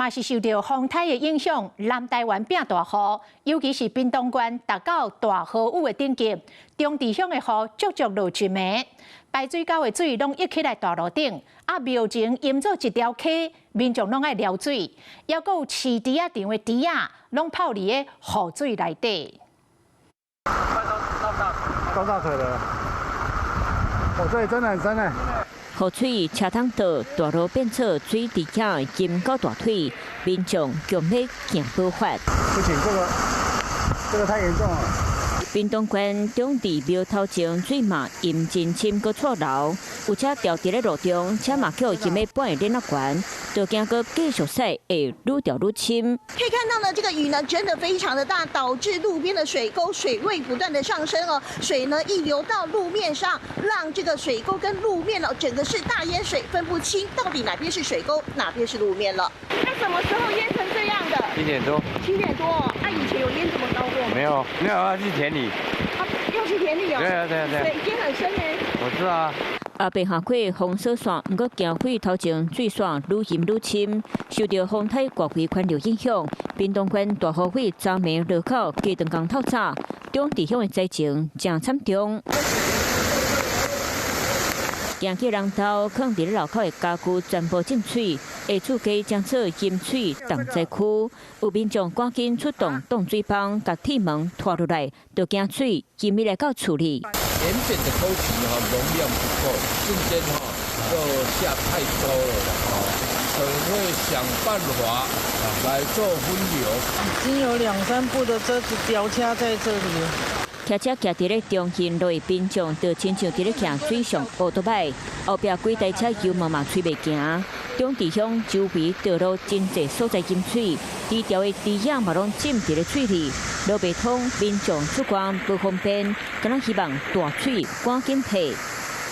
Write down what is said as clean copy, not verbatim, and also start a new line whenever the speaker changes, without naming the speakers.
嘛是受著風颱的影響，南台灣變大雨，尤其是屏東縣達到大豪雨的等級，中池鄉的雨足足落一暝，排水溝的水攏溢起來大路頂，啊廟前淹做一條溪，民眾攏愛撩水，猶閣有飼豬仔場的豬仔攏泡佇咧雨水內底。
到大腿了，哦，這裡真的很深呢。
雨水車通倒，大路變做水池仔淹到大腿，民眾強欲行保法。
不行，這個太嚴重了。
屏東縣中池廟頭前水嘛淹真深，閣錯流，有車掉佇咧路中，車嘛予淹欲半個輪仔懸，就驚閣繼續駛會愈掉愈深。
可以看到呢，這個雨呢真的非常的大，導致路邊的水溝水位不斷的上升哦，水呢一流到路面上，讓這個水溝跟路面哦整個是大淹水，分不清到底哪邊是水溝，哪邊是路面了。那什麼時候淹成這樣的？
7點多。
7點多，啊，以前有淹這麼高過嗎？
沒有，沒有啊，去田裡。
啊，要去田裡哦。
對啊，對啊，對啊。
水淹很深呢。
我知道啊。
阿伯下過封鎖線，毋過驚水頭前水線愈淹愈深，受著風颱外圍環流影響，屏東縣大雨水昨暝落到雞蛋江透早，中池鄉的災情誠慘重。行去人兜，囥佇咧樓口的家具全部浸水，下厝街將做淹水重災區，有民眾趕緊出動擋水泵，共鐵門拖落來，就驚水淹入來到厝裡。
原本的溝渠哈容量不夠，瞬間哈就下太高了哈，可能會想辦法來做分流。
已經有兩三部的車子掉卡在這裡。
騎車徛佇咧中興路的民眾，就親像佇咧騎水上烏多擺，後壁幾台車油門嘛催袂行。中池鄉周圍道路真濟所在淹水，豬條的豬仔嘛攏浸佇咧水裡，路袂通，民眾出關不方便，敢若希望大水趕緊退。